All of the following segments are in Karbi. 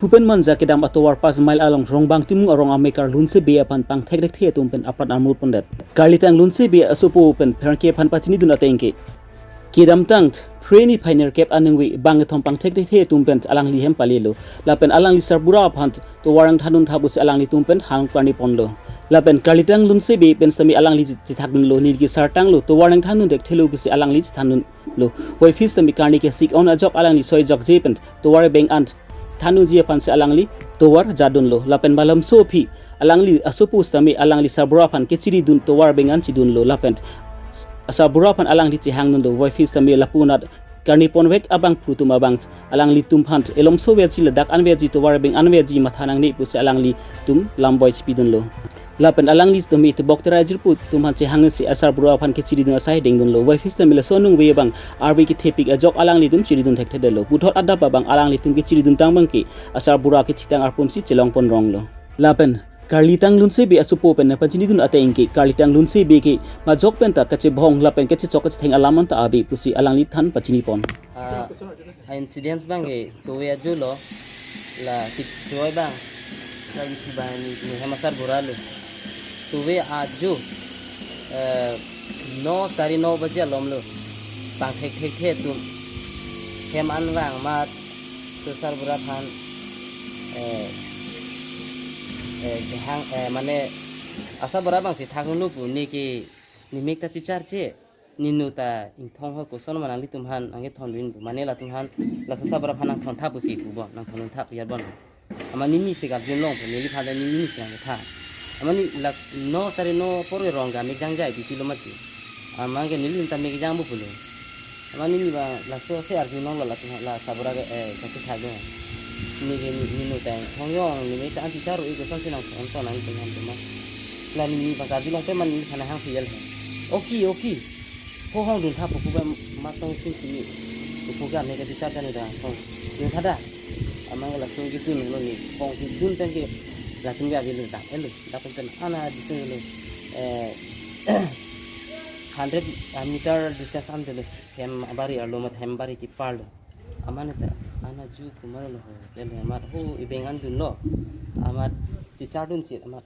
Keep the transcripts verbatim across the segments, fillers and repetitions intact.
Upen Manja kedam atovar pas mile along Rongbang Timung arong amekar Lunse Bey aphan pangthek thekthe atum pen apran armut pondet. Karlitang Lunse Bey asopo pen pherangke aphan pachinidun ateng ke, kedamtang Phre niphai nerkep aningve bang kethom pangthek thekthe atum pen alangli hem palelo. Lapen alangli sarbura aphan tovar nangthandun tha pusi alanglitum pen hang karni ponlo. Lapen Karlitang Lunse Bey pen sitame alangli chethakdunlo, neli ke sartanglo, tovar nangthandun thekthelo pusi alangli chethandunlo. Voiphit sitame karni kesik on ajok alangli soi jokje pen tovar beng an thandunji aphansi alangli tovar jatdunlo. Lapen malomso aphi alangli asopo sitame alangli sarbura aphan kechiridun tovar beng an chidunlo. Lapen sarbura aphan alangli chehangdunlo. Voiphit sitame lapu anat karni ponvek abangphu atum abang alanglitum aphan elomso verji ladak an verji tovar beng an verji matha nangne pusi alanglitum lamboi chipidunlo. Lapen alangli sitame itebok terai jirpo atum aphan chehangnesi asarbura aphan kechiridun asai dengdunlo. Voiphit sitame laso aningve abang arve kethepik ajok alanglitum chiridun thekthedetlo. Puthot adap abang alanglitum kechiridun tang abang ke asarbura kechitang arpumsi chelong pon ronglo. Lapen Karlitang Lunse Bey asopo pen nangpachinidun ateng ke, Karlitang Lunse Bey ke majok penta kachebhong lapen kachechok kachetheng alam anta ave pusi alangli than pachini pon. Ah, ha incidents abang ke tove ajo lo, la kechoi abang, la isi abang ni, ni hem asarbura lo. Tove ajo, eh, no sari no baje alom lo. Pangthek thekthe atum. Hem an vang amat, so sarbura aphan, eh, eh, kehang, eh, mane, asarbura abang chethakdunlo pu, ne ke, ne mek ta checharche, ne nu ta ingthong ho koson ma nanglitum aphan nangkethondun pu. Mane latum aphan, laso sarbura aphan nangthon tha pusi pu bon, nangthondun tha pu ya bon. Amat nini si karjun long pu, neliphan ta nini si nangketha. Amat ne la no sari no apor ke rong ke amek jangjai titi lo mati. Amat ke neli ta mek jangpo pulo. Amat nini abang laso si arjun longlo latum la sarbura ke, eh, kachethak do. Ne ke ne, ne nu ta ingthong jong, ne mek ta anti charo iko samsi nangthon nangthon nangthon ma. La nini abang karjun long pen ma neliphan hang fiel he. Oki, oki. Ho hongdun tha pu pu ba matong sing sini. Pu pu ga ne ke checharche ne ta hong. Dun tha da. Amat laso kedunlo ne. Hong kedun pen ke latum ke ave lo da. Elo. Latum pen ana disung lo. Eh, hundred meter distance an dele. Hem abari arlo amat hem bari kepar lo. Amat ne ta ana ju kumar lo ho. Dele amat ho ibeng an dunlo. Amat chechardunchet amat.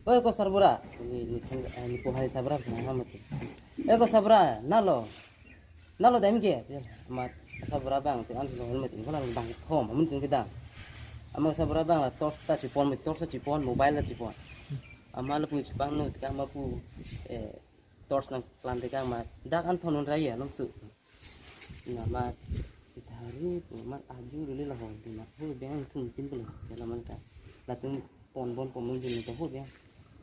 Oi ko sarbura. Ne, ne thang, eh, ne pohai sarbura sana ham ke. Eh ko sarbura, nalo. Nalo dam ke. Amat sarbura abang te an lo helmet ko nalo abang thom, amun tung kedam. Amat sarbura abang la torch ta chepon, torch ta chepon, mobile ta chepon. Amat lapu chepangno, kang ma pu, eh, torch nangklam te kang ma. Dak an thondun rai ya, longsu. Na amat, ithari pu, amat aju dulu la hong, tina. Ho beng thum tin pulo, ya la man ka. Latum pon bon pon mun jin ta ho beng.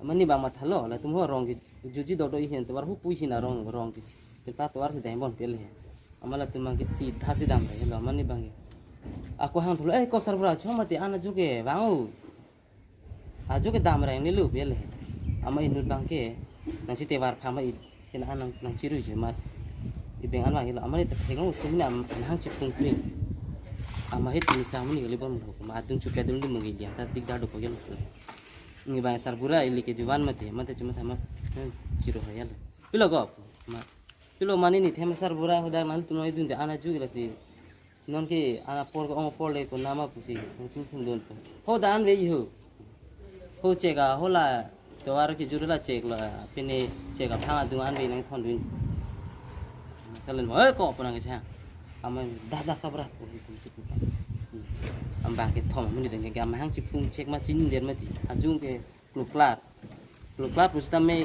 Amat ne abang mathalo, latum ho rong ke, juji dodo ihin, tovar ho pu ihin arong, rong ke. Kita tovar si dam bon pele. Amat latum abang ke si tha si dam re, lo amat ne abang ke. Ako hang thulo, eh, ko sarbura, chom mati ana ju ke, bang o. Ajo kedam reng ne lo bel he. Amat inut abang ke nangchete var pha ma i, kena nang, nangchiruiji amat. Ibeng an vang helo amat ne ta theklong sumina am, amahang chiphung kring. Amat het ni sang muni kali bom lo. Ma adung chupet dun di mungkin dia ta dik dadu ko yelo. Ngi abang sarbura ili ke juvan mati, mati cuma sama, hmm, chiru hayal. Pilo ko? Ma. Pilo mani ne hem sarbura hodak nangtum noi dun de ana ju lasi. Non ke ana apor ke ong apor le ko nama pusi, nangchingthum dun pu. Ho dan ve ho. Ho chek a, ho la tovar kejur la chek la, pine chek aphang adung an ve nangthondun. Salen, "Oi, ko pu nangkechang." Amat, "Dah, dah, sarbura," pu hi pu chik pu. Hmm. Amat abang kethom, amat ne deng ke amahang chiphung chek ma chinine mati. Ajung ke kluklar. Kluklar pu sitame,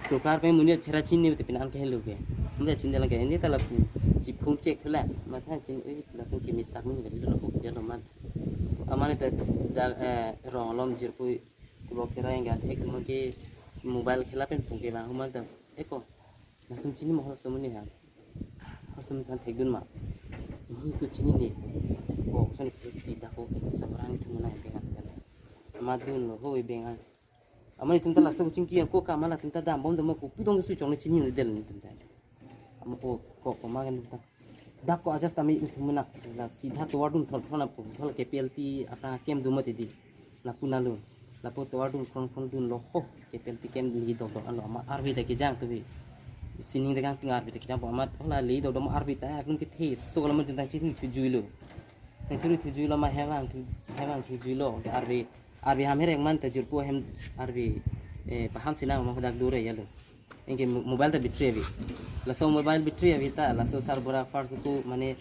kluklar pen muni chera chini te pine an ke helo ke. Muni chini lang ke, ini ta lapu chiphung chek thula. Matha chini, eh, lapu kimi sak muni kali lo ko dia lo man. Amat ne ta da, eh, rong alom jirpo, kubok kira yang ga thek mungkin mobile khela pen pung ke bang amat ta. Eko. Latum chinine mo hosomuni ha. Hosom than thekdun ma. Ini ko chinine. Ko soni si dak ko sarbura nangthum nang beng an. Amat dunlo ho beng an. Amat netum ta laso chingki yang ko kama latum ta dam bom dam ko pudong su chong ne chinine del netum ta. Amat ko, ko, ko ma kan ta. Dak ko ajas tame netum mena. La si dak tovar dun thon thon apo. Thon ke P L T apa kem dun mati di. Lapu nalo. Lapu tovar dun khron khron dunlo ho. Ke P L T kem li dok dok alo amat arve ta kejang tu bi. Sining ta kang ting arve ta kejang po amat. Ho la li dok dok amat arve ta aklum kethe. So kalau mun tentang chinine tu jui lo. Churi thujuilo ma hemang thu, hemang thujuilo. Ke arve, arve ham herek man ta jirpo hem arve, eh, paham sinang ma hadak dure yalo. Anke mo-, mobile ta battery ave. Laso mobile battery ave ta, laso sarbura first ko mane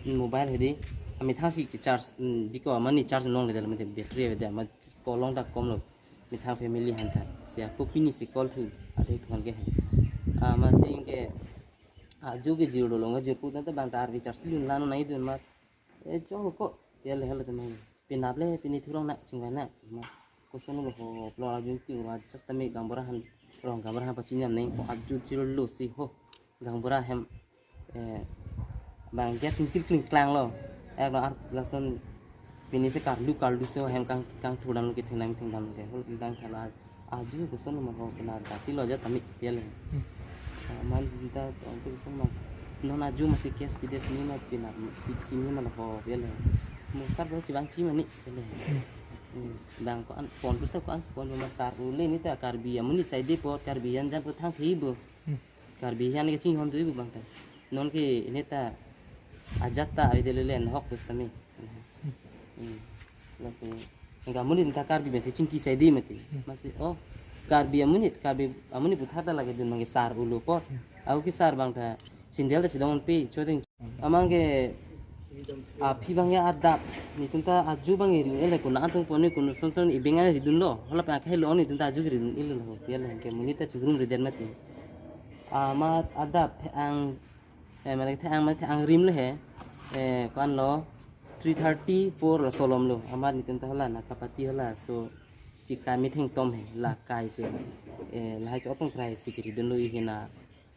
mobile hedi. Amethang si ke charge, mm, biko mane charge longle dal mane battery ave da ma kolong ta komlo. Methang family aphan ta. Si ako pini si call thu, adhe thon ke. Ah, masi anke, ah, ajo ke jiro long, jirpo ta bang ta arve charge lun lano nai dun ma. Eh, jong ko, ya le hal teman. Pinap le, pini thurong na, chingvai na. Ma, koson lo ho, lo arjun ti ura, just tame gaonbura aphan, rong gaonbura aphan pachini am neng, ko arjun chiro lo si ho, gaonbura hem, eh, bang ya tingkil kling klang lo. Eh, lo ar, lason, pini si karlu, karlu so, hem kang, kang thudam lo, kithengdam, thengdam ke, hol kithengdam thala, ajo koson ma ho kena dati lo aja tame pial. Hmm. Ah, man ta to ajo koson ma. Non ajo masi cash pides ni ma pina piksi ni ma ho pial. Mo sarbura chevangji ma ni pial. Hmm. Hmm. Bang ko-an phone pusa ko-an phone ma sar ule ni ta Karbi amonit saide po Karbi anjan po thang thei bo. Hmm. Karbi aphan ke chinghon dui bo bang ta. Non ke ini ta ajat ta ave de le le hok pus tame. Hmm. Lasi, anke amonit ta Karbi pensi chingki saide mati. Hmm. Masi, oh, Karbi amonit, Karbi amonit puthot ta lake dun abang ke sar ulo apor. Hmm. Ako ke sar bang ta sandal ta chedong pe, chodeng. Hmm. Amat ke aphi abang ke adap. Netum ta ajo abang ke ri-un-e le ko nangtum pone ko nusonton ibeng an ridun lo. Hala abang ke lo netum ta ajo ke ridun-e lo. Ya le ke amonit ta chigrum riden mati. Amat adap the-ang Eh, mane the-ang, mane the-ang rim le he. Eh, ko-an lo, three thirty, four lo solom lo. Amat netum ta hala Nagpati hala. So, chika metheng tom he, la kai se. Eh, lahai cho apong try si kiri dun lo ihina.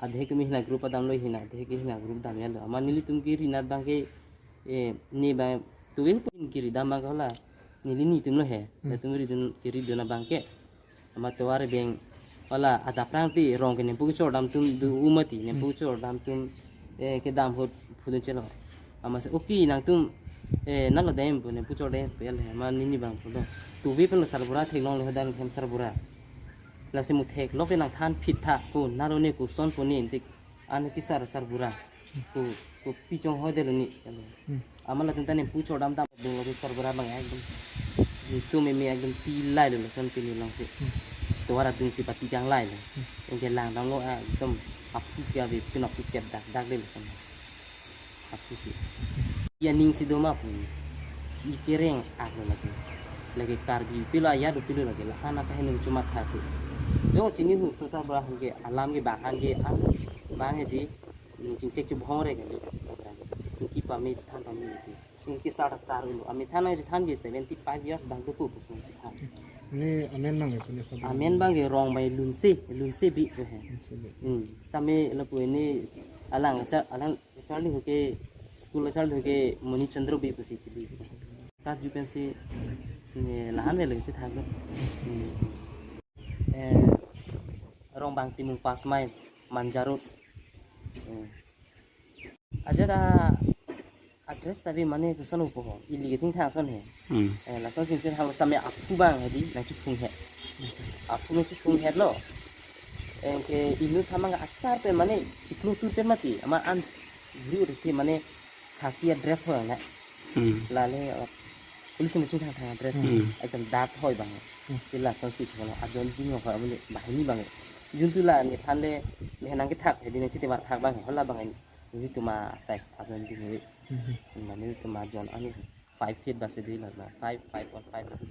Adhe kemi hina group adam lo ihina, adhe ke hina group dam ya lo. Amat nelitum kiri nat abang ke, eh, ni abang, tu eh pun kiri dam abang ke hala. Neli netum lo he. Hmm. Netum kiri dun, kiri dun abang ke. Amat tovar beng, hala adap rang ti rong ke nempu kechor dam atum do-o mati, nempu kechor dam atum, eh, kedam ahut pudun chelo. Amat si, okay, nangtum, eh, nalo dem pu, nempu chor dem pu, ya le, amat nini abang pulo. Tuve pen lo sarbura theklong le hadak hem sarbura. Lasi mo theklong ke nangthan phit tha pu, nalo ne koson pu ne intik. An ke sar, sarbura. Ko, kopi chonghoi det lo ni. Hmm. Amat latum ta nempu chor dam dam dun lo sarbura abang ekdom. Jinso meme ekdom pilai lo lason pini long si. Hmm. Tovar adung si pati kanglai lo. Hmm. Anke langdam lo ekdom aphu ke ave pin aphu chep dak dak de lason. Aphu si. Ya ning si do ma pu. Si kereng ak lo lake. Lake Karbi pilo ya do pilo lake. La anak ka henu cuma tha pu. Jo chini hu so sarbura aphan ke alam ke bang aphan ke an bang hedi. Chingchek chibhong re kali, sabra. Chingki pame, chithan pame iti. Chingki sar sar ulo. Amethan ai chithan ke seventy five years bang tuku pusi chithan. Ni amen abang ke punya sabra. Amen abang ke Rongbai Lunse, Lunse Bey pu he. Lunse Bey. Hmm. Tame lapu ini alang cha, alang charli hoke, school charli hoke Moni Chandra Bey pusi chili. Karju pensi ni lahan vele chithan lo. Hmm. Eh, Rongbang Timung Pasmai Manja Road. Hmm. Ajat ta address ta bi mane koson upo ho, ili ke chingthang ason he. Hmm. Eh, lason chingthang lo tame aphu abang hedi nangchiphung he. Aphu nangchiphung he lo. Anke inut thamang achar pen mane chiklo tur pen mati. Amat an guru rite mane khaki address ho na. Hmm. Lale, uh, police mo chingthang thang address. Hmm. Ekdom dark hoi abang. Hmm. Sila sonsi kono ajon ding ho abang bahini abang. Juntu la nephan le, me nang kethak, hedi nangchitevar thak abang, hala abang. Netum asai ajon ding he. Hmm. Mane netum ajon ani five feet basi de la, five, five point five basi.